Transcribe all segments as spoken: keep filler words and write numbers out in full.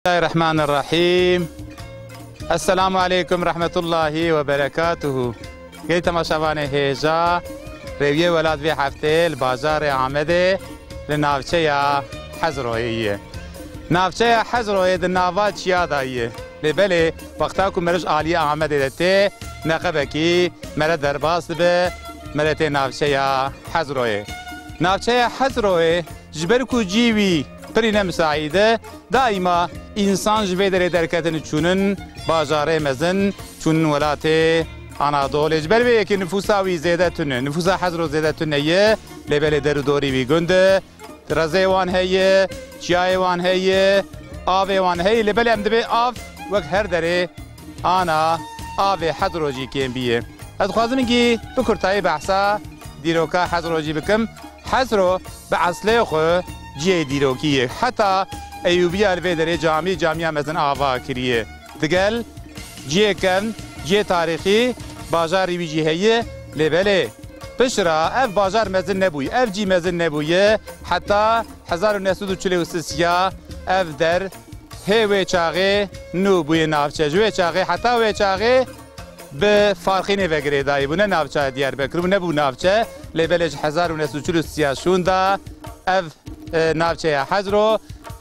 Bismillahirrahmanirrahîm. Esselamu aleykum rehmetullahî we berekatuhu. Gelî temaşevanê hêja, rêwiyê welat vê heftê li bajarê Amedê li navçeya Hezroyê ye. Navçeya Hezroyê di nava çiya de ye. Lê belê wexta ku meriv aliyê Amedê de tê, neqebekî mere derbas dibe, mere tê navçeya Hezroyê. Navçeya Hezroyê ji ber ku cî wî pirî ne misaîd e, daîma însan ji vê derê derketin çûnin bajarê mezin, çûnin welatê Anadolê. Ji ber vê yekê nifûsa wî zêde tune, nifûsa Hezro zêde tune ye, lê belê der û dorî wî gund e. Rezê wan heye, çiyayê wan heye, avê wan heye, lê belê em dibê av wek her derê ana avê Hezro jî kêm bîye. Ez dixwazim hingî bi kurtayî behsa dîroka Hezro jî bikim. Hezro bi eslê xwe cihê dîrokî ye. Heta Eyûbiya li vê derê camî, camiya mezin ava kiriye. Digel cihê kevn, cihê tarîxî, bajarî wî jî heye, lê belê piştre ev bajar mezin nebûye, ev cî mezin nebûye. Heta hezar û neh sed û çil û sisiya ev der hê wê çaxê nû bûye navçe. Ji wê çaxê heta wê çaxê bi Farxînê ve girêdayî bû, ne navçeya Diyarbekir bû, nebû navçe. Lê belê ji hezar û neh sed û çil û sisiya şûnda ev, e, navçeya Hezro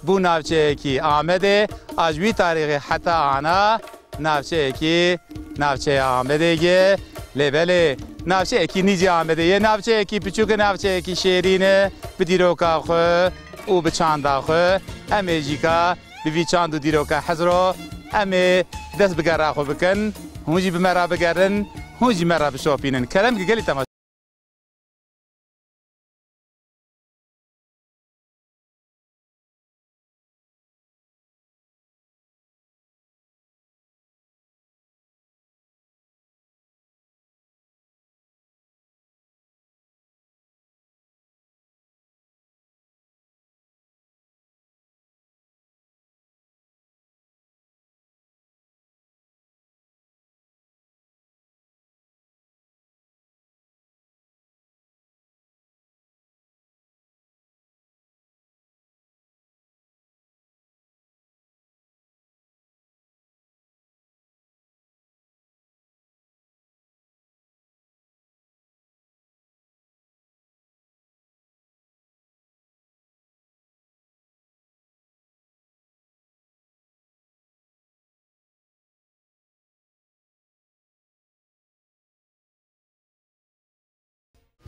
bû navçeyekî Amedê. A ji wî tarîxê heta ana navçeyekî navçeya Amedê ye. Lê belê navçeyekî nîzî Amedê ye. Navçeyekî piçûk e, navçeyekî şêrîn e. Bi dîroka xwe û bi çanda xwe em ê jî ka bi vî çand û dîroka Hezro em ê dest bi gera xwe bikin. Hûn jî bi me re bigerin, hûn jî me re bişopînin. Kerem ki gelî temaşe.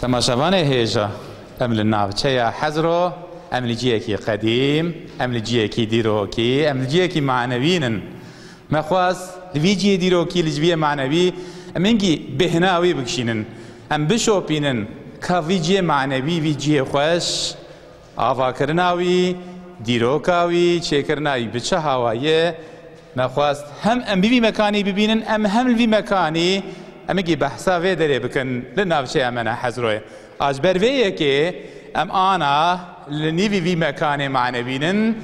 Temaşevanê hêja, em li navçeya Hezro, em li ciyekî qedîm, em li ciyekî dîrokî, em li ciyekî manewî nin. Me xwest li vî ciyê dîrokî, li vî ciyê manewî, em hingî bêhna wî bikişînin. Em bişopînin ka vî ciyê manewî, vî ciyê xweş, avakirina wî, dîroka wî, çêkirina wî bi çi hawa ye. Me xwest hem em bi vî mekanî bibînin, em hem li vî mekanî em hingî behsa vê derê bikin li navçeya me ne Hezroyê. A ji ber vê yekê em ana li nîvî vî mekanê manevî nin,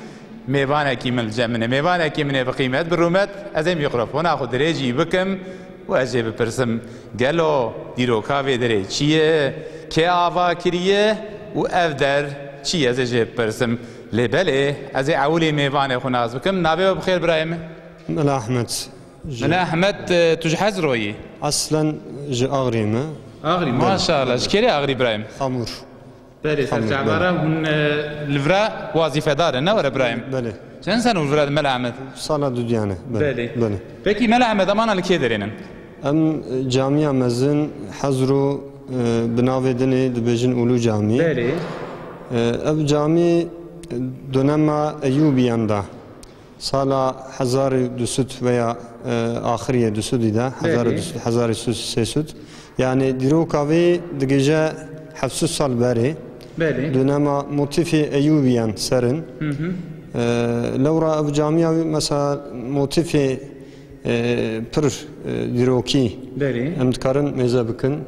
mêvanekî min li cem min e. Mêvanekî min ê bi qîmet, bi rûmet, ez ê mîkrofona xwe dirêjî bikim û ez jê bipirsim, gelo dîroka vê derê çi ye, kê ava kiriye û ev der çi ye, ez ê jê bipirsim. Lê belê, ez ê ewilî mêvanê xwe nas bikim. Navê we bi xêr birayê min? Mela Ehmed. Mela Ehmed, e, tu ji Hezro yî? Aslen ji Axrî me. Axrî, belê, maşallah. Belê. Ji kêrê Axrî birayê min? Xamûr. Belê, ser çavara hûn, e, li vira wazîfedar in, ne were birayê min? Belê. Çend sene li vira Mela Ehmed? Sala dudiyane. Belê. Belê. Belê. Pekî Mela Ehmed, em ana li kê derê nin? Em, e, camiya mezin Hezro, e, bi navê dinê dibêjin Ulu Camî. Belê. E, ev camî, e, dönema Eyûbiyan da. Sala hezar û du sed veya, e, axiriyê du sedî de, hezar û du sed, hezar û sê sed. Yani dîroka vê digêje heft sed sal berê. Belê. Dönema motîfê Eyûbiyan ser in. Hı hı. E, lewra ev camiya wî, mesela motîfê, e, pir, e, dîrokî, belê, em dikarin mêze bikin.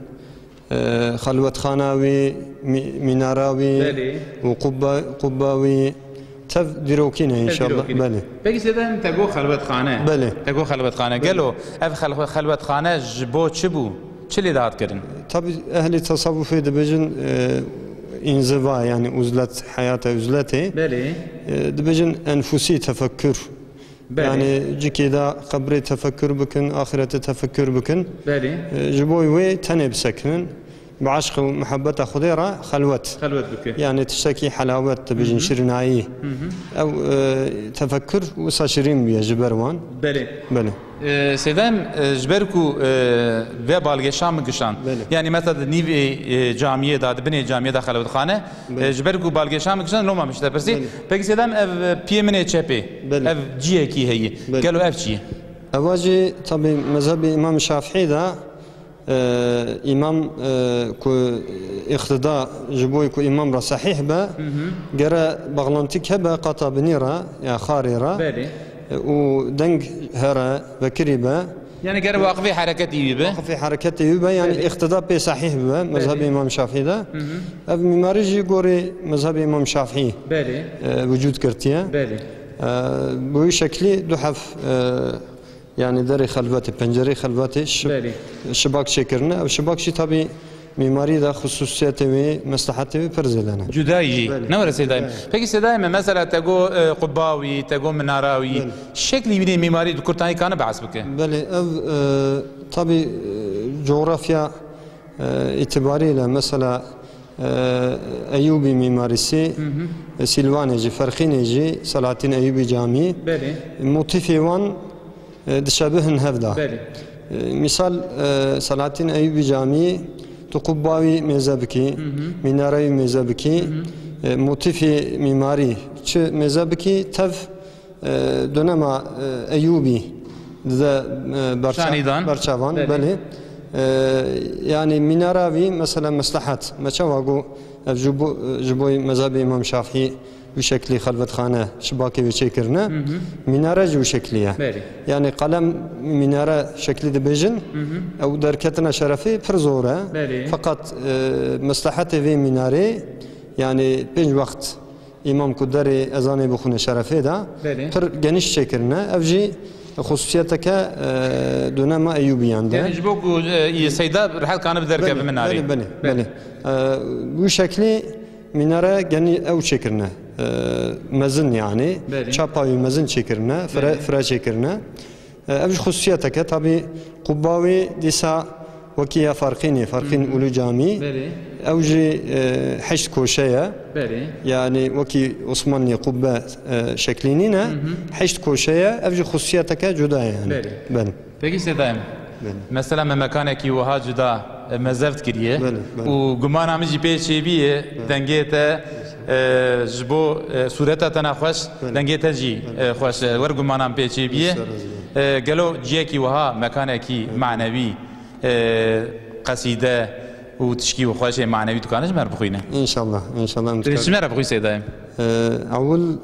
E, xelwetxana wî, mî-, mînara wî, belê, û qubba, qubba wî tev dîrokî ne, tev înşallah. Dîrokî ne. Belê. Pekî sêde te got xelwetxane. Belê. Te got xelwetxane. Belê. Gelo ev xel-, xelwetxane ji bo çi bû? Çi lê dihat kirin? Tabi ehlê tesewufê dibêjin, e, înziva, yani uzlet, heyata uzletê. Belê. E, dibêjin enfusî, tefekkür. Belê. Yanî cikê de qebrê tefekkür bikin, axirete tefekkür bikin. Belê. E, ji bo wê tenê bisekinin. Bi eşq û muhebbeta Xwedê re xelwet. Xelwet bike. Yanî tiştekî helawet dibêjin, Hı hı. şirinayî. Hı hı. Ew, e, tefekkür wisa şirîn bûye ji ber wan. Belê. Belê. E, Seyda Em, e, ji ber ku, e, ve balgeşa min kişand. Belê. Yanî mesela di nîvê, e, camiyê de, di binê camiyê de xelwetxane, Belê. e, ji ber ku balgeşa min kişand, loma min ji te pirsî. Belê. Pekî Seyda Em, ev, e, piyê min ê çepê. Belê. Ev ciyekî heye. Belê. Gelo ev çi ye? Eva jî tabî mezhebê Îmam Şafîî de, e, îmam, e, ku îqtida ji bo ku îmam re sehîh be, Hı hı. gere baxlantik hebe qata binî re, ya xarê re, Belê. e, û deng here, vekirî be. Yani gere waqifê hereketê wî be. Waqifê hereketê wî be, yani Belê. îqtida pê sehîh bibe, mezhebê Belê. Îmam Şafîî de. Hı hı. Ev mîmarî jî gorî mezhebê Îmam Şafîî, Belê. e, wicûd girtiye. Belê. E, bi wî şeklî du hef, e, yani derê xelvetê, pencerê xelvetê şi-, Belê. şibak çêkirine. Ev şibak jî tabî mîmarî de xusûsiyetê wê, meslehetê wê pir zêde ne. Cudayî jî. Belê. Ne were Seyda Em. Belê. Pekî Seyda Em, mesela te got, e, qubba wî, te got minara wî. Belê. Şeklî wî nê mîmarî di kurtanî kane behs bike. Belê, ev, e, tabî, e, coğrafya, e, îtibarîyle mesela, e, Eyûbî mîmarîsî, Hı hı. e, Sîlvanê jî, Ferqînê jî, Selahattîn Eyûbî Camî, Belê. motîfê wan, e, dişebihin hev de. Belê. E, mîsal, e, Selahattîn Eyûbî Camî, tu qubba wî mêze bikî, Hı hı. mînare wî mêze bikî, Hı hı. e, motîfê mîmarî çi mêze bikî, tev, e, dönema, e, Eyûbî dide, e, berça-, Şanîdan. berçavan, Belê. belê. E, yani mînara wî mesela meslehet, me çawa got, ev ji bo, ji bo mezhebê Îmam Şafîî wî şeklî xelwetxane, şibakê wê çêkirine. Hı hı. Mînare jî wî şeklî ye. Belê. Yani qelem mînare şeklî dibêjin, Hı hı. ew derketina şerefê pir zor e. Belê. Feqet, e, meslehetê vê mînarê, yani pênc wext îmam ku derê ezanê bixwîne şerefê de, Belê. pir geniş çêkirine. Ev jî xusûsiyeteke, e, dönema Eyûbiyan de. Yani ji bo ku, e, Seyda rehet kane bi derkeve Belê, minarê. belê, belê, Belê. belê. E, wî şeklî mînare genî ew çêkirine. E, mezin yani. Belê. Çapa wî mezin çêkirine, fire, Belê. fire çêkirine. E, ev jî xusûsiyeteke, tabî qubba wî dîsa wekî ya Farqînê, Farqîn Hı hı. Ulu Camî. Belê. Ew jî, e, heşt koşe ye. Belê. Yani wekî Osmanlî qubbe, e, şeklî nîne. Hı hı. Heşt koşe ye. Ev jî xusûsiyeteke cuda ye yani. Belê. Belê. Pekî Seyda Em. Belê. Mesela me mekanekî wiha cuda, e, mezeft kiriye. Belê, belê. Û gumana min jî pê çêbîye, Belê. dengê te, e, ji bo, e, sûreta te ne xweş, Belê. dengê te jî, Belê. e, xweş e. Wer gumana min pê çêbîye. Belê. E, gelo ciyekî wiha, mekanekî Belê. manewî, e, qesîde û tişkî û xweşê manewî dikane ji me re bixwîne? İnşallah, inşallah. Tu ji me re bixwî Seyda Em. E, ewil, e,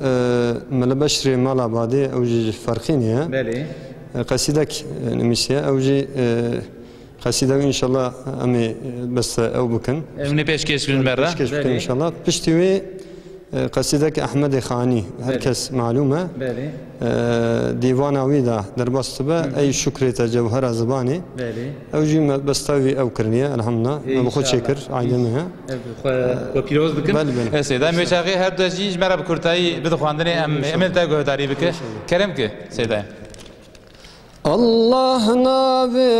Mele Beşrê Mala Badê, ew jî ji Ferqînê ye. Belê. E, qesîdek, e, nimîsiye, ew jî, e, qesîde wî inşallah em ê, e, beste ew bikin. Em ê pêşkêş bikin me re. Pêşkêş bikin Belê. inşallah. Piştî wê, e, qesîdek Ehmedê Xanî, her Belê. kes malûm e. Belê. E, dîwana wî de derbas dibe, Hı hı. Ey şukrê te cewhera zibanê. Belê. Ew jî me besta wî ew kiriniye, elhamdulillah. Me bi xwe Înşallah. çêkir, aydê me ye. Ev xwe, xwe pîroz dikin. Belê, belê. E, Seyda, em wê çaxê her du jî ji me re bi kurtayî bidixwandinê, em, Înşallah. em ê te guhdarî bike. Înşallah. Kerem ki, Seyda. Allah navê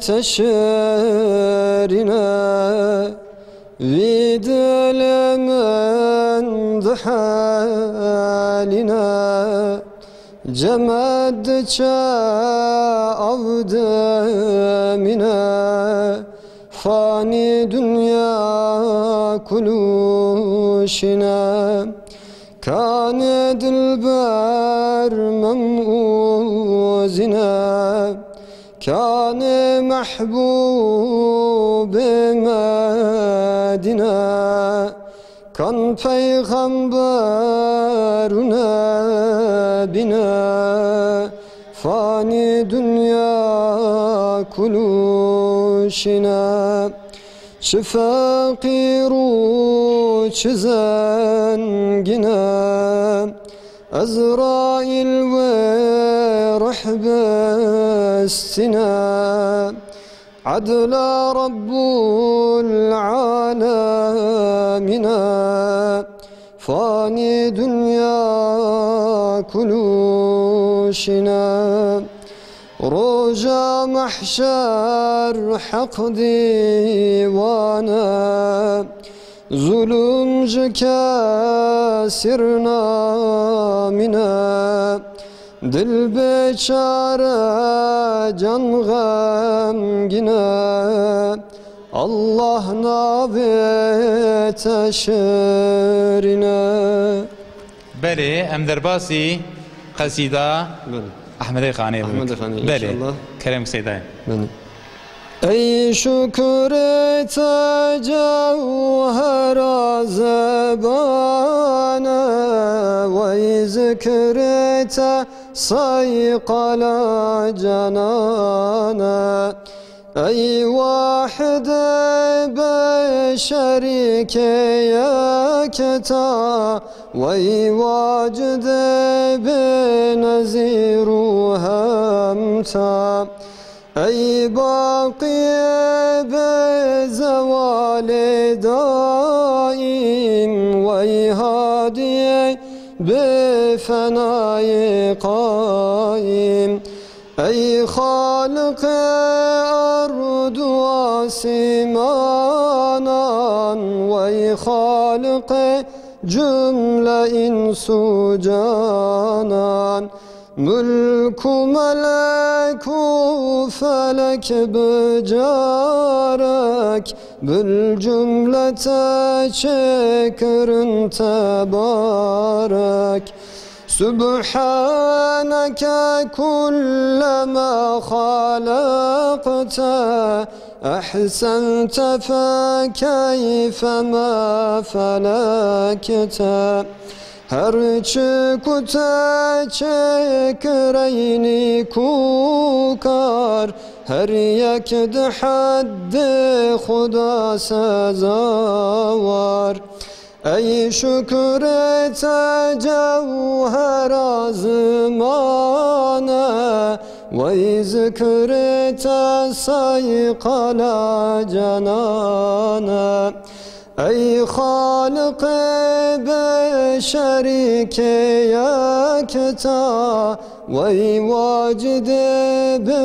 te şirîn e, vî dilê min dihelîne. Cemed diçe av dimîne, fanî dinya kul û şîn e. Kanê dilber mem û zîn e, kanê mehbûbê Medîn e. Kan peyxember û nebîne, fanî dinya kul û şîn e. Çi feqîr û çi zengîn e, Ezraîl wê ruh bistîne. Edla Rebbul Alemîn e, fanî dinya kul û şîne. Roja mehşer heq dîwane, zulum ji kesir namîne. Dil bêçare, can xemgîne, Allah navê te şirîne. Belê, em derbasî qesîda Belê. Ehmedê Xanê bû. Ehmedê Xanê, Belê. Înşallah. Kerem Seydayê. Belê. Ey şukurê te cewhera zebane, wey zikrê te seyqala canane. Ey wahidê bê şerîkê yekta, wey wacidê bê nezîr û hemta. Ey baqiyê bê zewalê daîm, wey hadiyê bê fenayê qaîm. Ey Xaliqê erd û asîmanan, wey Xaliqê cumle îns û canan. Mulk û melek û felek bi carek, bil cumle te çêkirin tebarek. سبحانك كلما خلقت أحسنت فكيف ما فلكت. Her çi ku te çêkir ey nîkûkar, her yek di heddê Xuda sezawar. Ey şukurê te cewhera zimane, wey zikrê te seyqala canane. Ey Xaliqê bê şerîkê yekta, wey wacidê bê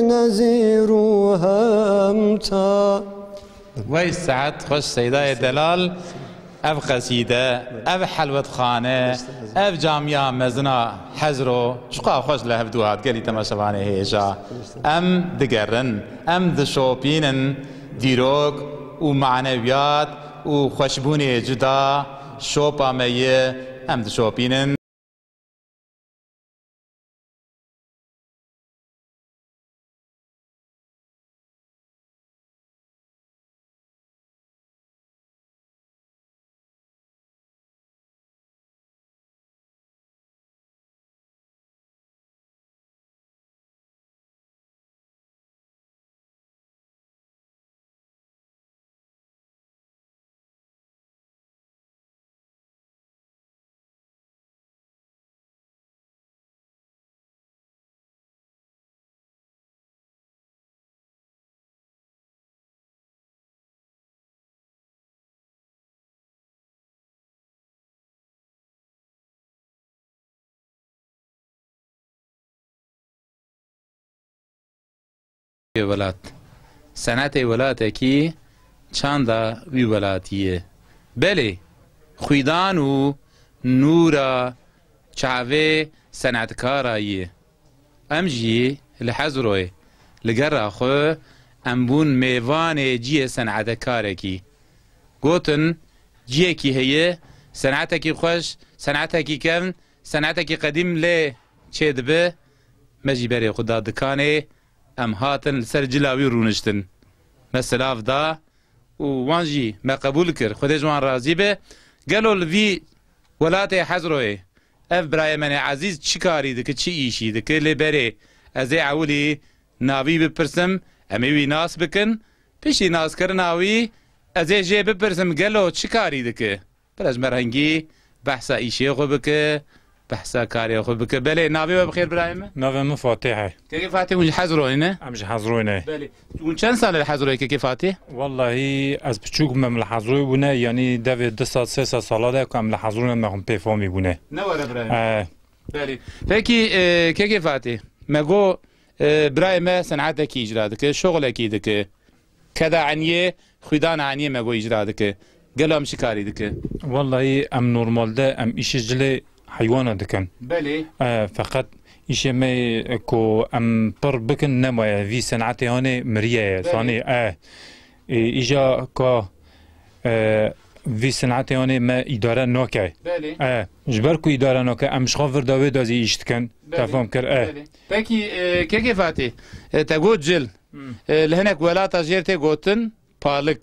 nezîr û hemta. Wey sihet xweş Seydayê delal, ev qesîde, ev helwetxane, ev camiya mezina Hezro, çiqa xweş li hev dû hat, gelî temaşevanê hêja. Em digerin, em dişopînin dîrok û manewiyat û xweşbûnê cuda, şopa me ye, em dişopînin. Welat. Senetê welatekî çanda wî welatî ye. Belê, xwîdan û nûra çavê senetkara ye. Em jî li Hezroyê li gera xwe em bûn mêvanê cihê senetekarekî. Gotin, cihekî heye, senetekî xweş, senetekî kevn, senetekî qedîm lê çêdibe. Me jî berê xwe da dikanê, em hatin li ser cila wî rûniştin. Me silav da û wan jî me qebûl kir. Xwedê ji wan razî be. Gelo li vî welatê Hezroyê ev birayê me nê ezîz çi karî dike, çi îşî dike? Lê berê ez ê ewilî navî bipirsim, em ê wî nas bikin. Piştî naskirina wî ez ê jê bipirsim, gelo çi karî dike? Pir ez merhengî behsa îşê xwe bike, behsa karê xwe bike. Belê, navê we bi xêr birayê me? Navê min Fatih e. Kekê Fatih, hûn ji Hezroyê ne? Em ji Hezroyê ne. Belê. Hûn çend sal e li Hezroyê kekê Fatih? Wallahî ez piçûk bûm em li Hezroyê bûne, yanî devê du sed sê sed sala de ku em li Hezroyê ne, me xwe pê famî bûne. Ne were birayê me? E, Belê. Pekî, e, Kekê Fatî, me got, e, birayê me senetekî îcra dike, şoxlekî dike. Keda eniyê, xwîdana eniyê me got îcra dike. Gelo em çi karî dike? Wellahî em normalde em îşê cilê heywana dikin. Belê. E, feqet îşê me ku em pir bikin nemaye. Vî senetê hanê miriye ye. Belê. Sanî, e, e, îja ka, e, vî senetê hanê me îdare nake. Belê. E, ji ber ku îdare nake, em ji xwe vir de wê de zî îş dikin. Belê. Te fam kir, e. Belê. Pekî, e, Kekê Fatî, e, te got cil. Hmm. E, li hinek welata jêr tê gotin palik.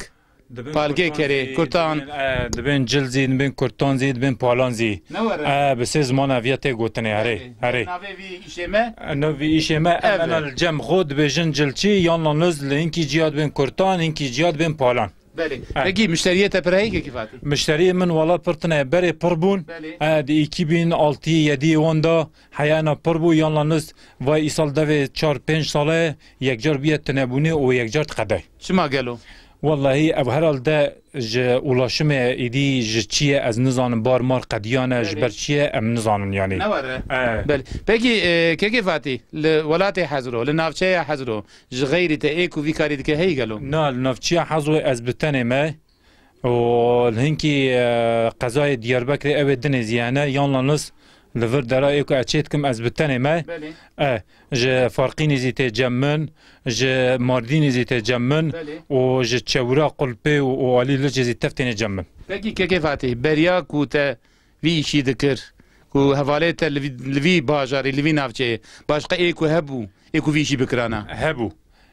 Dibin Palgê kurtan kerê, zî, kurtan. Dibin, e, dibin cil zî, dibin kurtan zî, dibin palan zî. Ne were? E, bi sê ziman eviya tê gotinê, herê, Belê. Herê. Navê vî îşê me? E, nav vî îşê me, em Ev e. Ena li cem xwe dibêjin cilçî, yan lan li hinkî ciya dibin kurtan, hinkî ciya dibin palan. Belê. E. Pekî müşteriyê te pir heye Kekê Fatî? Müşteriyê min wala pir tine, berê pir bûn. Belê. E, di iki bin altı yedi wan da heyana pir bû, yan lan li vay îsal devê çar pênc sale yekcar biye tinebûnê û yekcar diqede. Çima gelo? Wellahî ev herhalde ji ulaşimê êdî ji çi ye ez nizanim, bar mar qediyane, ji Belê. Ber çi ye em nizanin yanî. Ne were? E. Belê. Pekî, e, Kekê Fatî, li welatê Hezro, li navçeya Hezro, ji xeyrî te ê ku vî karî dike heyî gelo? Na, li navçeya Hezro ez bi tenê me û li hinkî, e, qezayê Diyarbekirê ew ê dinê zî hene, yan lan li vir dera ê ku ez çê dikim ez bi tenê me. Belê. E, ji Farqînê zî tê cem min, ji Mardînê zî tê cem min Belê. Û ji Çewra Qulpê û, û Alî Licê zî tev têne cem min. Pekî Kekê Fatî, beriya ku te vî îşî dikir, ku hevalê te li vî, li vî bajarî, li vî navçeyê, başqa ê ku hebû, ê ku vî îşî bikirana? Hebû.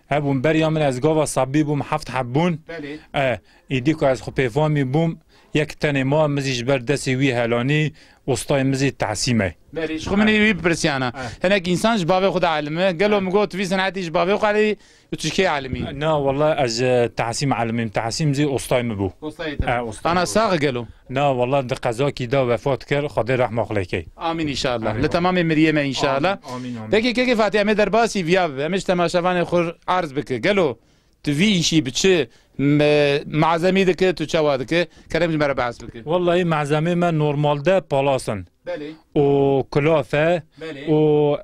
Hebûn. Beriya min ez gava sebî bûm, heft heb bûn. Belê. E, êdî ku ez xwe pêfamî bûm, yek tenê ma, min zî ji ber destê wî helanî, ostayê min zî Tehsîm e. Belê, ji xwe min ê wî bipirsiyana. E. Hinek însan ji bavê xwe de elim e. Gelo E. min got, tu vî senetî ji bavê xwe elî, û tu ji kê elimî? Na, wela ez ji Tehsîm elimîm. Tehsîm zî ostayê min bû. Ostayê te. E, ostayê Ana min bû. Sax gelo? Na, wela di qezakî de wefat kir, Xwedê rehma xwe lê key. Amîn înşallah. Amîn. Li temamê miriyê me înşallah. Amîn, amîn, amîn. Pekî Kekê Fatî, em ê derbasî viya bibe. Em ê ji temaşevanê xwe erz bike. Gelo tu vî îşî bi çi me-, malzemî dike, tu çawa dike? Kerem ji me re behs bike. Wellahî malzemê me normalde palas in. Belê. Û kulaf e, Belê. Û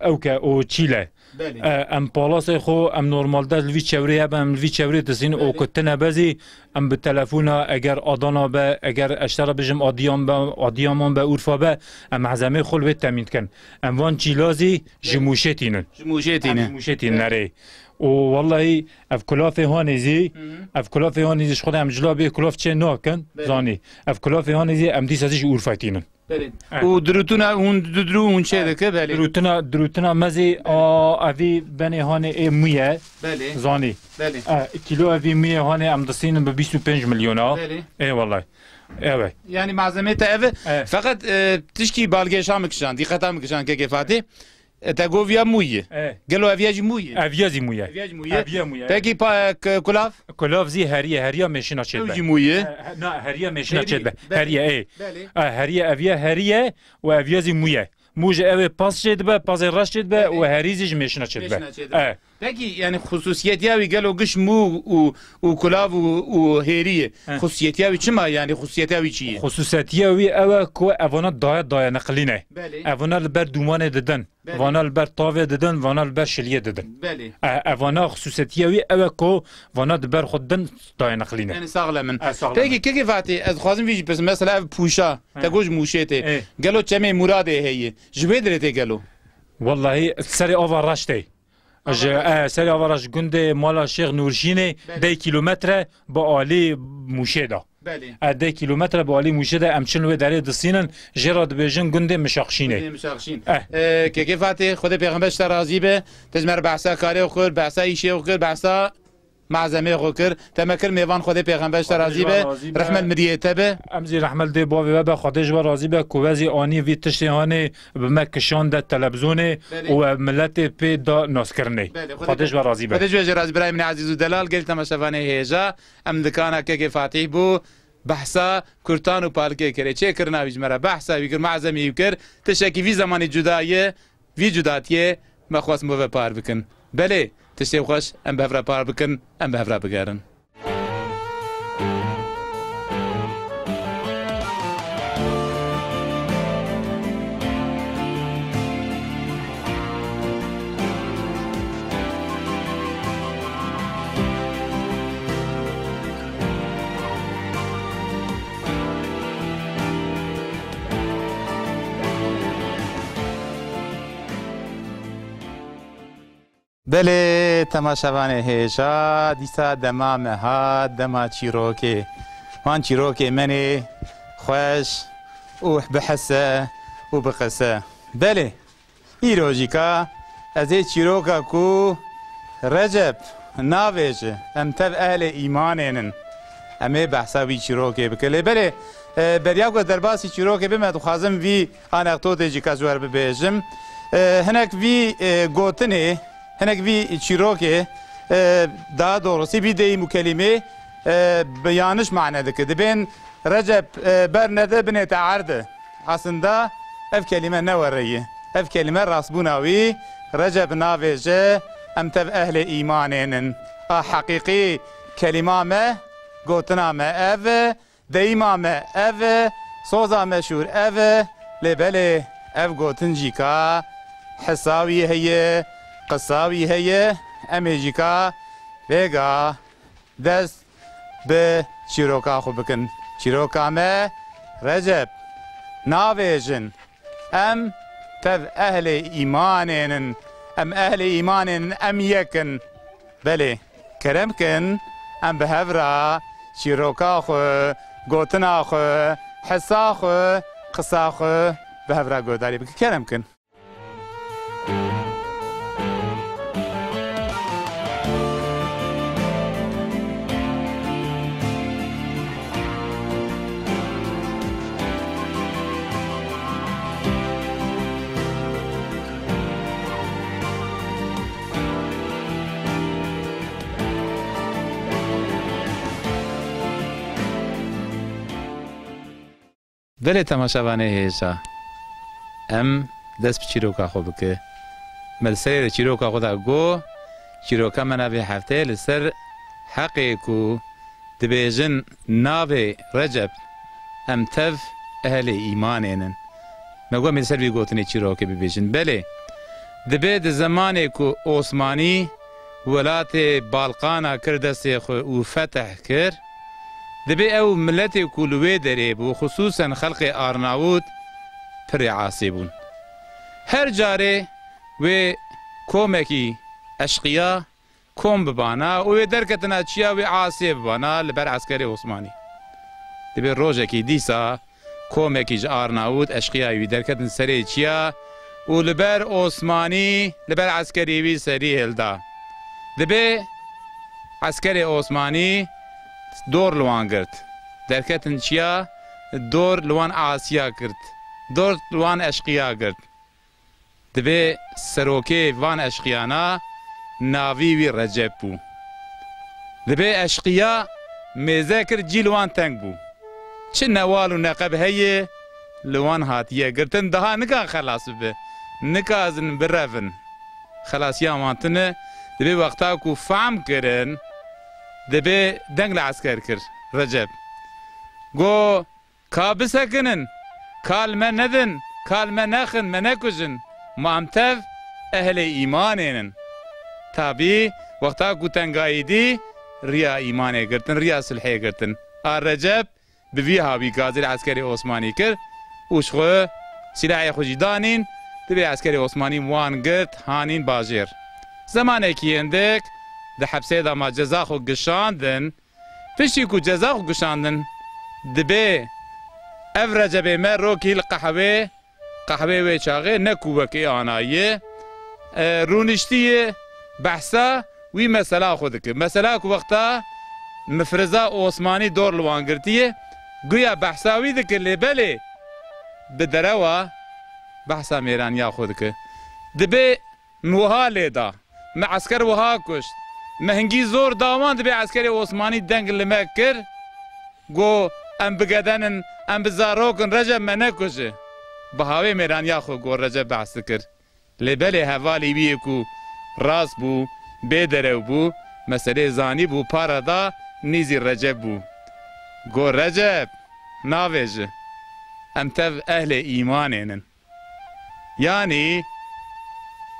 ewk e, û çîl e. Belê. E, em palasê xwe, em normalde li vî çewrê hebe, em li vî çewrê disîn û Belê. Ku tine be zî, em bi telefona, eger Adana be, eger ez te re bijim Adiyan be, Adiyaman be, Urfa be, em malzemê xwe li wê temîn dikin. Em van çîla zî ji Belê. Mûşê tînin. Ji Mûşê tînin. Em ji Mûşê tînin, Belê. Erê. Û wellahî ev kulafê hanê zî, Hı hı. Ev kulafê hanê zî ji xwe de em cila bê kulaf çê nakin, Belê. Zanî. Ev kulafê hanê zî em dîsa zî ji Urfa tînin. Belê. Evet. Û dirûtuna hûn didrû hûn çê Evet. Dike, belê. Dirûtina, dirûtina me zî, Belê. A, evî benê hanê ê mûye. Belê. Zanî. Belê. E, kîlo evî mûye hanê em disînin bi bîst û pênc milyona. Belê. Ê wellay. Evet. Yani malzemê te ev e. Evet. Feqet, e, tişkî balgêşa min kişan, dîqeta min kişan Kekê Fatî. E, te got viya mûyî. E. Gelo ev ya jî mûyî? Ev ya zî mûyî. Ev ya jî mûyî. Ev ya mûyî. Pekî pa-, k-, kulav? Kulav zî heriye, heriya mêşina çêdibe. Ew jî mûyî. E, he, na, heriya mêşina Herî, çêdibe. Belê. Heriye, ê. Belê. E, heriye ev ya heriye û ev ya zî mûyî. Mû ji ew ê pas çêdibe, pazê reş çêdibe Belê. Û herî zî ji mêşina çêdibe. Mêşina çêdibe. E. Pekî, yani xusûsiyetiya wî gelo giş mû û, û kulav û, û hêriyê. He. Xusûsiyetiya wî çima yani? Xusûsiyetiya wî çi ye? Xusûsiyetiya wî ew e ku evana daye, daye neqilîne. Belê. Evana li ber dûmanê didin. Belê. Vana li ber tavê didin, vana li ber şiliyê didin. Belê. E, evana xusûsetiya wî ew e ku vana di ber xwe didin, daye neqilîne. Yani saxlem in. E, saxlem in. Peki, Kekê Fatî, ez dixwazim vî jî pirsim. Mesela ev pûşa, He. te got ji Mûşê tê. Ê. Gelo çemê Muradê heye. Ji wê dirê tê gelo? Wellahî serê ava reş tê. Ji, Ava reş. E, serê ava reş gundê mala Şêx Nûrşînê Belê. Deh kilometre bi alî Mûşê de. Belê. E, deh kilometre bi alî Mûşê de em çin wê derê disînin, jê re dibêjin gundê Mişaxşînê. Gundê Mişaxşîn. Eh. E, Kekê Fatî, Xwedê pêxember ji te razî be. Te ji me re behsa karê xwe kir, behsa îşê xwe kir, behsa malzemê xwe kir. Te me kir mêvan, Xwedê pêxember ji te razî be. Xwedê ji we razî be. Rehmet miriyê te be. Em zî rehmet dê bavê we be, Xwedê ji we razî be, ku we zî anî vî tiştê hanê bi me kişande televizonê Belê. Û we miletê pê da naskirinê. Belê, Xwedê Xwedê ji we razî be. Xwedê ji we jî razî, birayê min ezîz û delal, gel temaşevanê hêja. Em dikana Kekê Fatîh bû, behsa kurtan û palikê kirê. Çêkirina wî ji me re behsa wî kir, malzemê wî kir. Tiştekî vî zemanî cuda ye, vî cudatiyê me xwest min ve par bikin. Belê, tiştê xweş em bi hev re par bikin, em bi hev re bigerin. Belê, temaşevanê hêja, dîsa dema me hat, dema çîrokê. Wan çîrokê menê xweş û bihese û biqise. Belê, îro jî ka ez ê çîroka ku Recep navêje, em tev ehlê îmanê nin. Em ê behsa wî çîrokê bikin. Lê belê, e, beriya ku ez derbasî çîrokê bime, dixwazim vî anekdotê jî ka ji we re bibêjim. E, hinek vî, e, gotinê, hinek vî çîrokê, e, daha doğrusu vî deyîm û kelîmê, e, bi yaniş mane dike. Dibên Recep, e, bernede binête erde. Aslında ev kelîme ne were ye. Ev kelîme rastbûna wî, Recep navêje, em tev ehlê îmanê nin. A heqîqî kelîma me, gotina me ev e, deyîma me ev e, soza meşhûr ev e, lê belê ev gotin jî ka hisa wî heye, qisa wî heye, em ê jî ka vêga dest bi çîroka xwe bikin. Çîroka me, Recep, navêjin. Em tev ehlê îmanê nin. Em ehlê îmanê nin, em yek in. Belê, kerem kin, em bi hev re çîroka xwe, gotina xwe, hisa xwe, qisa xwe bi hev re guhdarî bikin. Kerem kin. Belê temaşevanê hêja, em dest bi çîroka xwe bike. Me li serê de çîroka xwe da got, çîroka me navê hefteyê li ser heqê ku dibêjin navê Recep, em tev ehlê îmanê nin. Me got em ê li ser vî gotinê çîrokê bibêjin. Belê, dibê di zemanê ku Osmanî welatê Balqana kir destê xwe û fetih kir, dibê ew miletê ku li wê derê bû, xisûsen xelkê Arnawût, pirê asê bûn. Her carê wê komekî eşqiya kom bibana û wê derketina çiya wê asê bibana li ber eskerê Osmanî. Dibê rojekî dîsa komekî ji Arnawût eşqiyayî wî derketin serê çiya û li ber Osmanî, li ber eskerî wî serî hilda. Dibê eskerê Osmanî dor li wan girt. Derketin çiya, dor li wan asiya girt. Dor li wan eşqiya girt. Dibê serokê van eşqiyana navî wî Recep bû. Dibê eşqiya mêze kir, cî li wan teng bû. Çi newal û neqeb heye, li wan hatiye girtin, daha nikan xelas bibe, nikazin birevin. Xelasiya wan tune, dibê wexta ku fehm kirin, dibê deng li esker kir Recep. Got, Ka bisekinin, ka li me nedin, ka li me nexin, me nekujin. Ma em tev ehlê îmanê nin. Tabî, wexta ku tengayî dî, riya îmanê girtin, riya sulhê girtin. A Recep bi vî hawî gazî li eskerê Osmanî kir û ji xwe silahê xwe jî danîn, dibê eskerê Osmanî wan girt, hanîn bajêr. Zemanekî hindik di hepsê de ma ceza xwe gişandin, Piştî ku ceza xwe gişandin, dibê ev Recebê me rokî li qehwê, qehwê wê çaxê ne ku wek ê ana ye, e, rûniştiye behsa wî mesela xwe dike. Mesela ku wexta mifriza Osmanî dor li wan girtiye, guya behsa wî dike, lê belê bi derewa behsa mêraniya xwe dike. Dibê Min wiha lê da. Me esker wiha kuşt. Me hingî zor da wan, dibê eskerê Osmanî deng li me kir. Got, em bi gedenin, em bi zarokin, Receb me nekuje. Bi hawê mêraniya xwe got Receb behs dikir. Lê belê hevalî wî yê ku rast bû, bê derew bû, meselê zanî bû, para da nîzî Receb bû. Got, Receb, navêje. Em tev ehlê îmanê nin. Yanî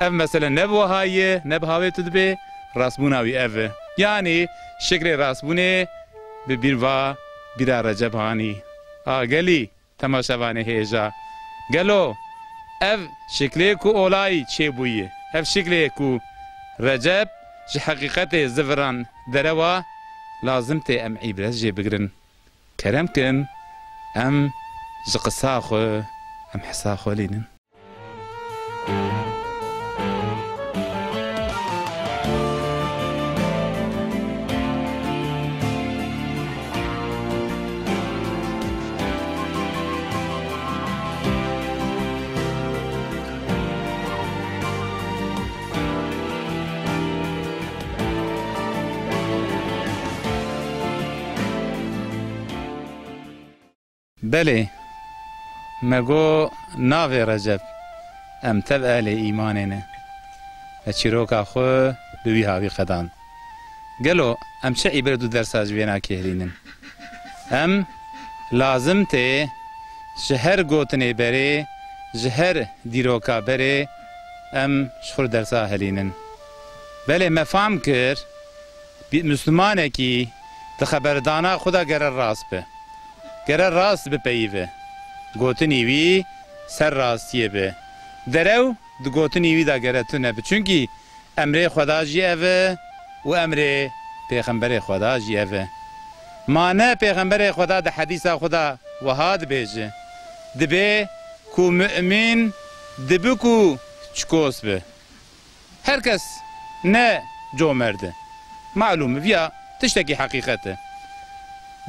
ev mesele ne bi wiha ye, ne bi hawê tu dibê, rastbûna wî ev e. Yanî şiklê rastbûnê bi bîr va bîra Receb hanî. A gelî temaşevanê hêja. Gelo ev şiklê ku olayî çêbûyî, ev şiklê ku Receb ji heqîqetê ziviran derewa, lazim tê em îbret jê bigirin. Kerem kin, em ji qisa xwe, em hisa xwe lînin. Belê, me got navê Receb, em tev ehlê îmanê ne. Me çîroka xwe bi wî havî qedand. Gelo em çi îbret û dersa ji vê nakê hilînin? Em lazim tê ji her gotinê berê, ji her dîroka berê em ji xwe dersa hilînin. Belê me fam kir, Bî-, Mislimanekî di xeberdana xwe de gere rast be. Gere rast bipeyive. Gotinî wî ser rastiyê be. Derew di gotinî wî de gere tune be. Çunkî emrê Xweda jî ev e û emrê Pêxemberê Xweda jî ev e. Ma ne Pêxemberê Xweda di hedîsa xwe de wiha dibêje, dibê ku mu'min dibi ku çikos be. Her kes ne comerd e. Malûm e, viya tiştekî heqîqet e.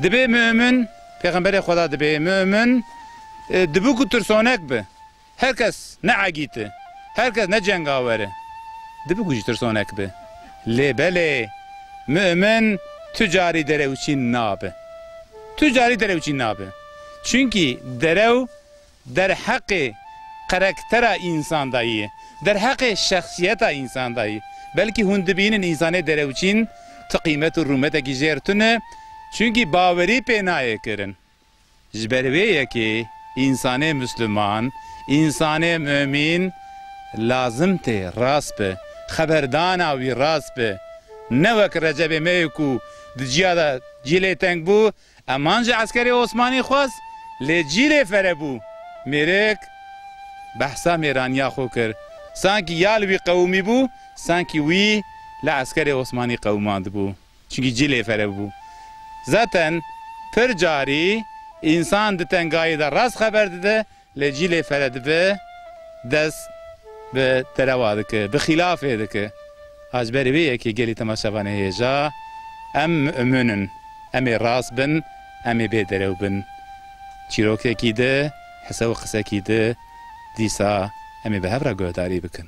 Dibê mu'min, Pêxemberê Xweda dibê mu'min, e, dibi ku tirsonek bi. Her kes ne egît e. Her kes ne cengawer e. Dibi ku jî tirsonek bi. Lê belê, mu'min tu carî derewçîn nabe. Tu carî derewçîn nabe. Çunkî derew derheqê karaktera însan de yî, derheqê şexsiyeta însan de yî. Belkî hûn dibînin însanê derewçîn ti qîmet û rûmetekî jêr tune, çunkî bawerî pê nayê kirin. Ji ber vê yekê însanê Misliman, însanê mumîn lazim tê rast be, xeberdana wî rast be. Ne wek Recebê me yê ku di ciya de cî lê teng bû, Eman ji eskerê Osmanî xwest, lê cî lê fere bû. Mêrik behsa mêraniya xwe kir. Sankî ya li wî qewimî bû, sankî wî li eskerê Osmanî qewimandibû. Çunkî cî lê fere bû. Zaten pir carî însan di tengayî de rast xeber dide, Lê cî lê fere dibe, dest bi derewa dike, bi xîlafê dike. A ji ber vê yekê gelî temaşevanê hêja, em mu'min in, em ê rast bin, em ê bê derew bin. Çîrokekî di, hise û qisekî di, dîsa em ê bi hev re guhdarî bikin.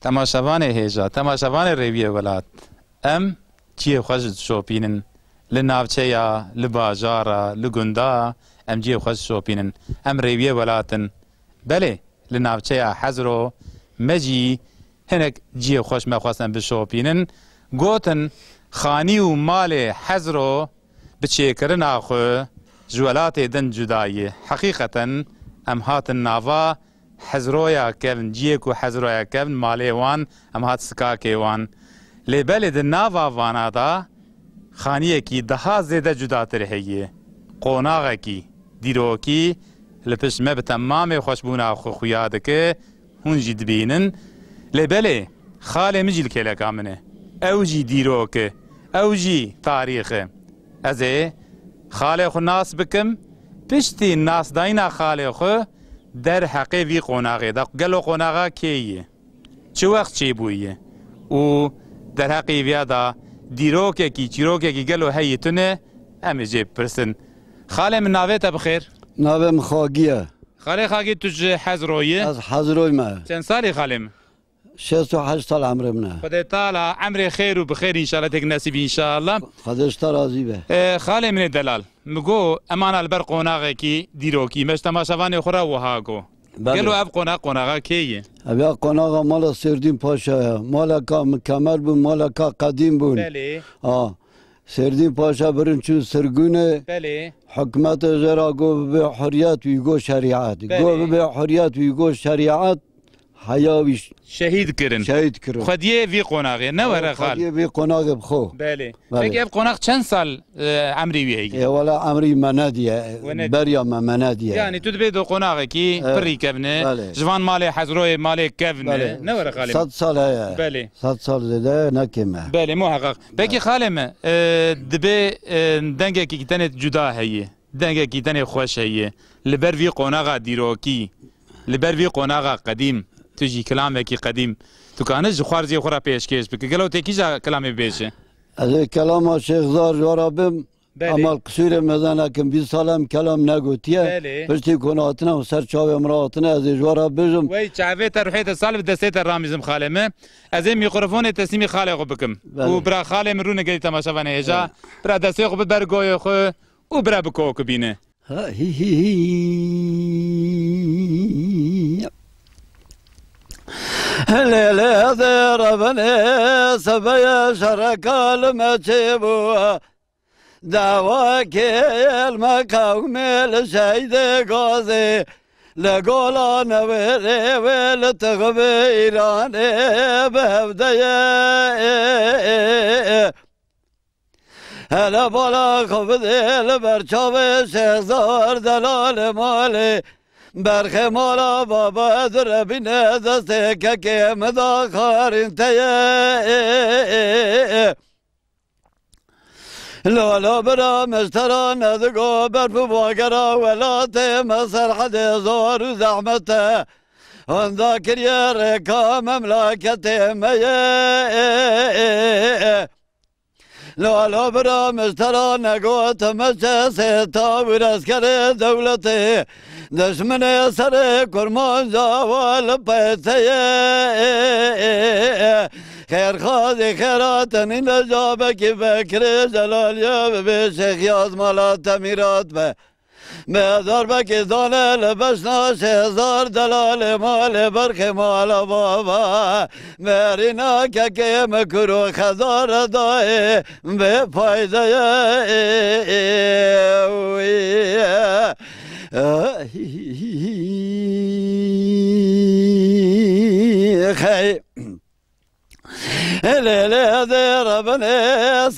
Temaşevanê hêja, temaşevanê Rêwiyê Welat, em cihê xwe ji dişopînin. Li navçeya, li bajara, li gunda em cihê xwe ji dişopînin. Em Rêwiyê Welat in. Belê, li navçeya Hezro me jî hinek cihê xwe ji me xwestin bişopînin. Gotin, xanî û malê Hezro bi çêkirina xwe ji welatê din cuda ye. Heqîqeten em hatin nava Hezroya kevn, ciyê ku Hezroya kevn, malê wan, em hat sikakê wan. Lê belê di nava vana de xaniyekî daha zêde cudatir heye. Qonaxekî, dîrokî li pişt me bi temamê xweşbûna xwe xuya dike, hûn jî dibînin. Lê belê, xalê min jî li kêleka min e. Ew jî dîrok e, ew jî tarîx e. Ez ê xalê xwe nas bikim, piştî nasdayîna xalê xwe derheqê vî qonaxê de, gelo qonaxa kê ye? Çi wext çêbûye? Û derheqê viya de dîrokekî, çîrokekî gelo heyî tune? Em ê jê bipirsin. Xalê min, navê te bi xêr? Navê min Xagî ye. Xalê Xagî, tu ji Hezroyî? Ez Hezroyî me. Çend salî xalê min? Şêst û heşt sal emrê min e. Xwedê Teala emrê xêr û bi xêr înşallah têk nesîb înşallah. Xwedê ji te razî be. E, xalê min ê delal, min got, em ana li ber qonaxekî dîrokî, me ji temaşevanê xwe re wiha got. Belê. Gelo ev qonax, qonaxa kê ye? Ev ya qonaxa mala Sêrdîn Paşa ye. Maleka mikemer bûn, maleka qedîm bûn. Belê. A. Sêrdîn Paşa birin çû sirgûnê. Belê. Hikûmetê jê re got bibe huriyet, wî got şerîet. Belê. Got bibe huriyet, wî got şerîet. Heya wî ş-, Şehîd kirin. Şehîd kirin. Xwediyê vî qonaxê, ne were xal. Xwediyê vî qonaxê bi xwe. Belê. Belê. Peki ev qonax çend sal, e, emrî wî heye? Ê, wela emrî me nediye. We nediye. Beriya me, me nediye. Yani tu dibê do qonaxekî, e, pirî kevne, belê, ji van malê hezroyê malê kevne. Belê. Ne were xalê me? Sed sal heye. Belê. Sed sal zêde ne kêm e. Belê, muheqeq. Peki, belê, xalê me, e, dibê, e, dengekî tenê cuda heye. Dengekî tenê xweş heye. Li ber vî qonaxa dîrokî, li ber vî qonaxa qedîm, tu jî kilamekî qedîm, tu kanî ji xwarziyê xwe re pêşkêş bikî. Gelo tê kîja kilamê bêje? Ez ê kelama Şêxzar ji we re bim. Belê. Ema li qisûrê mezin nekim, bîst sal em kelam negotiye. Belê. Piştî ku hatine û ser çavê min re hatine, ez ê ji we re bijim. Wey çavê te, ruhê te sal bi, destê te ramîzim xalê min. Ez ê mîkrofonê teslîmî xalê xwe bikim. Belê. Û bira xalê min rûne gelî temaşevanê hêja. Belê. Bira destê xwe bi ber goyê xwe û bira bi kok bîne. Ha, hî, hî, hî. Lê, lê, dê rebinê sebeye şereka li me çêbû. Dawakê li me qewmê li şehîdê gazê. Li gola newêrê wê li tixibê Îranê bi hevdeye. Hele bala xwe bidê li ber çavê Şêxzar delalê malê. Berxê mala baba direbîne destê kekê min da xarîn te ye. Lala bira min ji te re nedigo berf û bagera welatê me serhedê zor û zehmet e. Hunda kiriye rêka memleketê me ye. Lala bira min ji te re negot, me çesê tawir eskerê dewletê, dişminê serê kurmanca we li peyteye. Xêrxwazî xêra tenî ne cabekî Bekirê Celaliye bibe Şêx Yaz mala te mîrat be. Bi darbekê dane li beşna Şêxzar delalê malê berxê mala bava. Merîna kekê min kur û xezar dayê bê fayde ye. Xey. Lê lê dê rebinê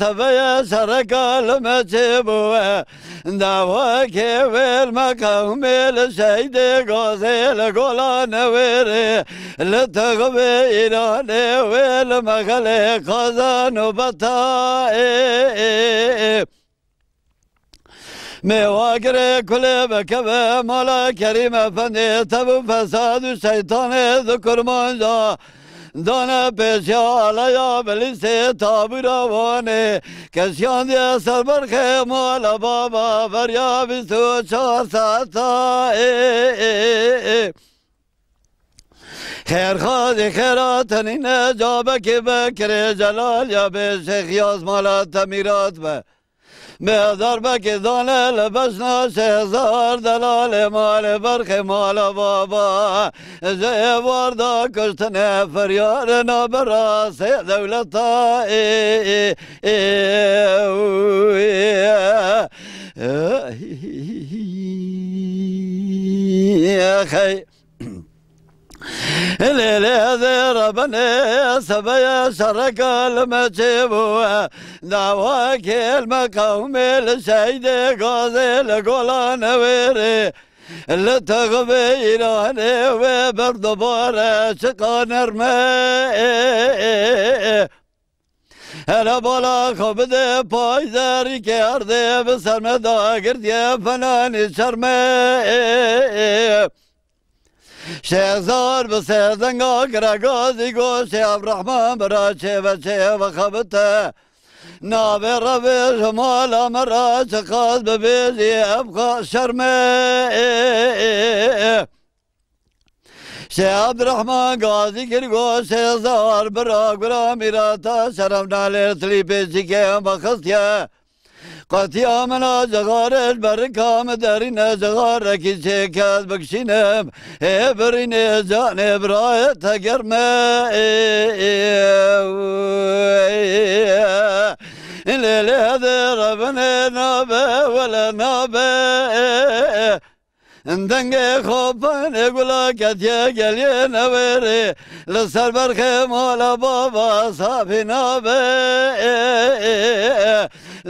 sebeye şereka li me çêbû. Dawakê wê li me qewmê li şehîdê gazê li gola newêrê. Li tixibê Îranê wê li me xelê qaza nobeta ê, ê, ê. Mêwagirê kulê bikeve mala Kerîm Efendî, tev û fesad û şeytanê di kurmanca dane pêşiya aleya bilîsê tabûra wanê. Kesiyandiye ser berxê mala baba beriya bîst û çar saeta ê, ê, ê. Xêrxwazî xêra tenîne cabekê Bekirê Celal ya bê Şêx Yaz mala te mîrat be. Bê darbekê dane li beşna Şêxzar delalê malê berxê mala baba. Ji êvar da kuştinê firyarê nabe rasê dewleta ê, ê, ê, ê, ê. Xey. Lê lê dê rebinê sebeye şereka li me çêbû. Dawakê li me qewmê li şehîdê gazê li gola newêrê. Li tixibê Îranê wê ber dubare çiqa nerme. Hele bala xwe bide payzerîkê erdê, bi ser me dagirtiye fenanî şermê. Şêxzar bi sêzenga giregazî got, Şêx Ebdurrahman bira çêve çêve xebite. Navê revê ji mala me re çiqas bibêjî, ev xwe şermê. Şêx Ebdurrahman Gazî kir got, Şêxzar bira gura mîrata şeref nalê tilî pêçîkê me xistiye. Qetiya min a cixarê ji berika min derîne cixarekî çêket bikişînim. Ê birînê canê birayê te germe. Ê, ê, ê, ê, Lê lê de revine nabe, wele nabe. Dengê xopanê gula ketiye geliyê newêrê. Li ser berxê mala baba sabî nabe.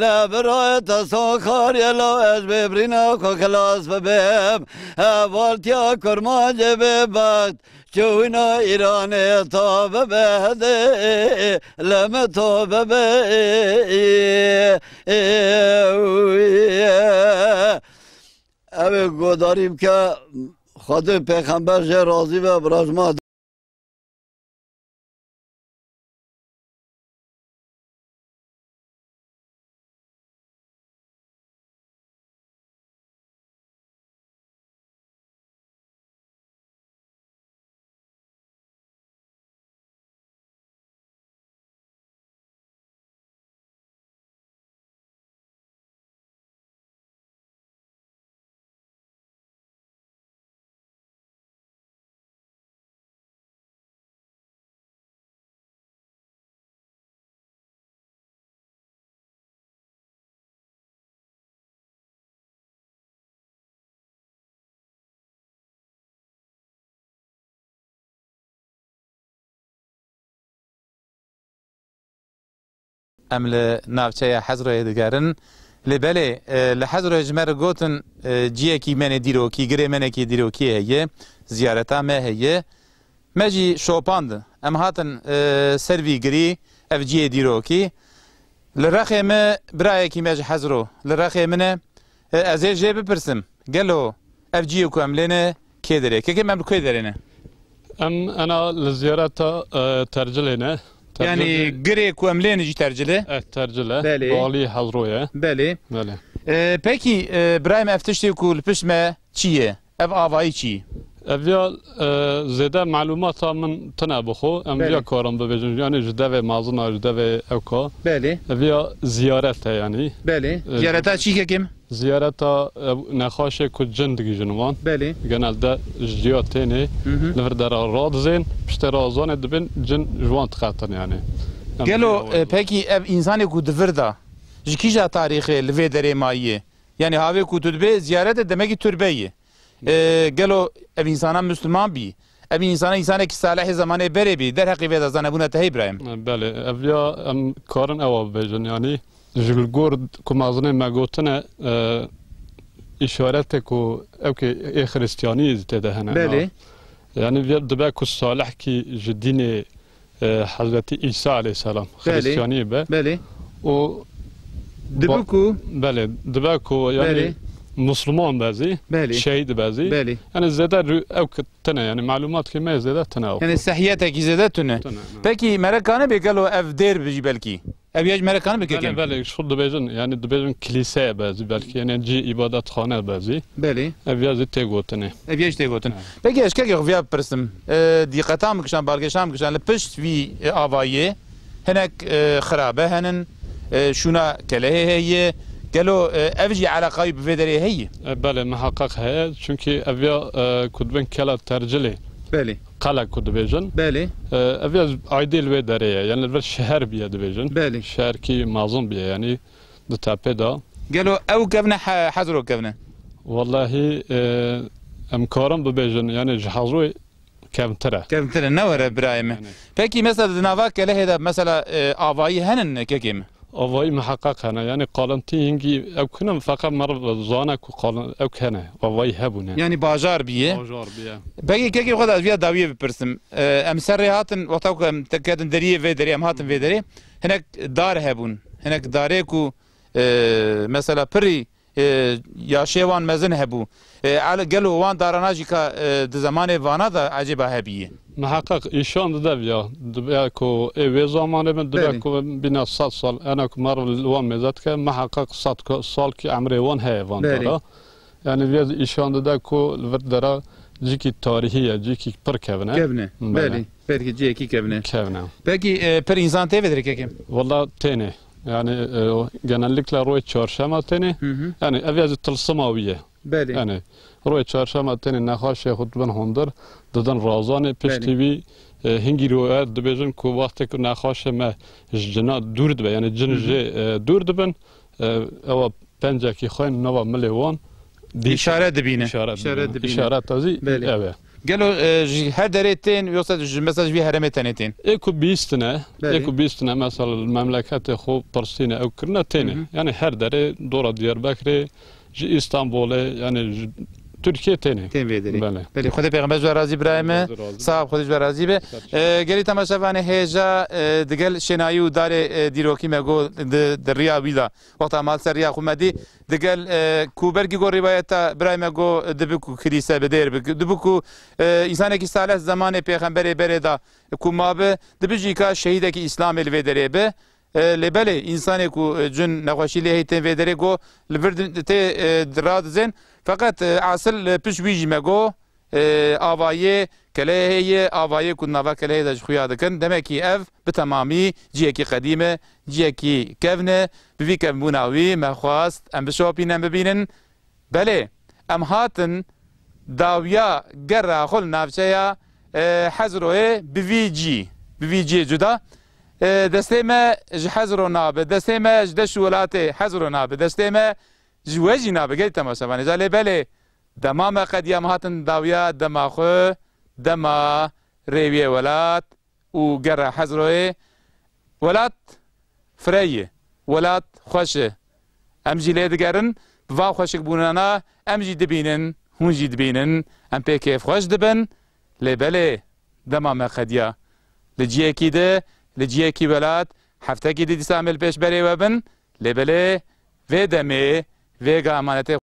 Le birayê te son xariye la ez bê birîna xwe xilas bibêm. Hevaltiya kurmancê bê bext. Çewîna Îranê ta bibe hedê, leme ta bibe. Ew ê godarî bike, Xwedê pêxember jê razî be, birajma. Em li navçeya Hezroyê digerin. Lê belê, e, li Hezroyê ji me re gotin, e, ciyekî me ne dîrokî, girê me nekî dîrokî heye, ziyareta me heye. Me jî şopand. Em hatin, e, ser vî girî, ev ciyê dîrokî. Li rexê me birayekî me ji Hezro, li rexê min e. E, ez ê jê bipirsim, gelo ev ciyê ku em lê ne kê derê? Kekê me bi kê derê ne? Em ena li ziyareta, e, Tercilê ne. Yanî Tercil girê ku em lê ne jî Tercil e? Eh, Tercil e. Belê. Balî Hezro ye. Belê. Belê. E, pekî, e, birayê me, ev tiştê ku li pişt me çi ye? Ev avayî çi? Ev ya, e, zêde malûmata min tune bi xwe. Em Belê. Ya karin bibêjin. Yanî ji devê mezin a, ji devê ewka. Belê. Ev ya ziyaret e yanî. Belê. E, Ziyareta çi kekim? Ziyareta, e, nexaşê ku cin digihîjin wan. Belê. Genelde ji ciya tênê Hı hı. li vir dera radizên, piştê razanê dibin cin ji wan dixetin yanî. Em Gelo, vî e, pekî ev însanê ku di vir de ji kîja tarîxê li vê derê mayiye? Yanî havê ku tu dibê ziyaret e, demekî turbe ye. E, gelo ev însana Müslüman bî? Ev însana, însanekî salihê zemanê berê bî, derheqî vê de zanebûna te heye, Îbrahîm? Belê, ev ya em karin ewa bibêjin, yanî ji li gor ku mezinê me gotine, e, îşaretê ku ew kê ê Xristiyanî jî tê de hene. Belê. Yanî vê dibe ku salihkî ji dînê e, Hezretî Îsa aleyhisselam, Belê. Xristiyanî be. Belê. Û Dibe ba-, ku belê, dibe ku, yani, Belê. Musliman be zî, Belê. Şehîd be zî. Belê. Yani, zêde rû-, ew ki tine, yani, malumat ki me zêde tine o. Yani, sehiyetekî zêde tune. Tune, ha. Peki, merekane be gelo ev dêr bijî belkî? Ev yek merekane be Belê, kekin? Belê, şu dibêjin, yani, dibêjin kilîse be zî belkî, yani, cî îbadetxane be zî. Belê. Ev ya zî tê gotinê. Ev yek tê gotin. Evet. Peki ez kekê xwe viya bipirsim. E, dîqetan bikişan, balkêşan bikişan, li pişt vî, e, avayê hinek, e, xirabe henin, e, şûna kelehê heye. Gelo, e, ev jî eleqayî bi vê derê heye? E, belê, miheqeq heye. Çünkü ev ya, e, ku dibin kela Tercilê. Belê. Qele ku dibêjin. Belê. E, ev ya aydê li wê derê ye. Yani li vir şeher biye dibêjin. Belê. Şeherkî mezin biye yani. Di tepê de. Gelo ew kevne he-, Hezro kevne? Wallahî, e, em karin bibêjin, yani ji Hezroyê kevntir e. Kevntir e, ne were birayê me. Yani. Pekî mesela di nava kelehê de mesela, e, avayî henin kekê me? Avayî miheqeq hene. Yani qalintî hingî ew kine, feqet meriv zane ku qalin-, ew hene. Avayî hebûne. Yani bajar biye. Bajar biye. Pekî kekê xwe de ez viya dawiyê bipirsim. E, em ser rê hatin, wexta ku em te-, ketin deriyê vê derê, em hatin vê derê. Hinek dar hebûn. Hinek darê ku, e, mesela pirî, e, yaşê wan mezin hebû. E, ele gelo wan darana jî ka, e, di zemanê vana de ecêba hebiye? Miheqeq îşan dide viya. Dibe ku ê wê zamanê min dibe Belê. Ku bîna sed sal, ena ku meriv li wan mêze dike, miheqeq sed ku-, sal ki emrê wan heye van Belê. Dara. Yani viya îşan dide ku li vir dera cîkî tarîhî ye, cîkî pir kevin e. Kevin e. Belê. Belê. Belkî cihekî kevin e. Kevin e. Pekî, e, pir însan tê vê derê kekê? Walla tênê. Yani, e, o genellikle royê çarşema tênê. Hı hı. Yani ev ya zî tilsima wî ye. Belê. Yani royê çarşema tênê nexaşê xwe dibin hundir, didin razanê piştî Belê. Wî E, hingî rîwayet dibêjin ku wextê ku nexweşê me ji cina dûr dibe, yani cin Hı hı. jê, e, dûr dibin, e, ewa pencekî xwe nava milê wan dî-, Îşaret dibîne. Îşaret İşaret dibîne. dibîne. Îşaret tazî Belê. ev e. Gelo, e, ji her derê tên, yoksa ji, mesela ji vî herêmê tenê tên? Ê ku bîstine, Belê. ê ku bîstine, mesela memleketê xwe pirsîne ew kirine têne. Hı hı. Yani her derê dora Diyarbekirê, ji Îstanbulê, yani ji Tirkiyê têne. Tên vê derê. Belê. Belê, Xwedê pêxember ji we razî birayê me. Xwedê razî. Sağ ol, Xwedê ji we razî be. Ser çev. E, gelî temaşevanê hêja, e, digel şênayî û darê, e, dîrokî me got di, di riya wî de. Wexta mal ser riya xwe me dî, digel, e, ku bergî got rîwayeta birayê me got dibi ku kilîse bi dêr bi, dibi ku, e, însanekî salih zemanê pêxemberê berê da ku ma bi, dibi jî ka şehîdekî Îslamê li vê derê bi. E, lê belê, însanê ku, e, cin nexweşî lê heytên vê derê got, li vir di-, tê, e, radizên. Feqet, e, asil, e, piş wî jî me got, e, avayê kelehê heye, avayê ku nava kelehê de ji xuya dikin. Demekî ev bi temamî ciyekî qedîm e, ciyekî kevn e. Bi vî kevnbûna wî me xwest em bişopînin, em bibînin. Belê, em hatin dawiya gera xwe li navçeya, e, Hezroyê bi vî cî, bi vî ciyê cuda. E, destê me ji Hezro nabe, destê me ji deş û welatê Hezro nabe, destê me ji we jî nabe, gelî temaşevanê. Ca lê belê, dema me qediya, em hatin dawiya dema xwe, dema rêwiyê welat, û gera Hezroyê. Welat fireyî, welat xweş e. Em jî lê digerin, bi van xweşikbûnana em jî dibînin, hûn jî dibînin, em pê kêfxweş dibin. Lê belê, dema me qediya. Li ciyekî di, li ciyekî welat, heftekî di dîsa em ê li pêş berê we bin. Lê belê, vê demê, vêga emanetê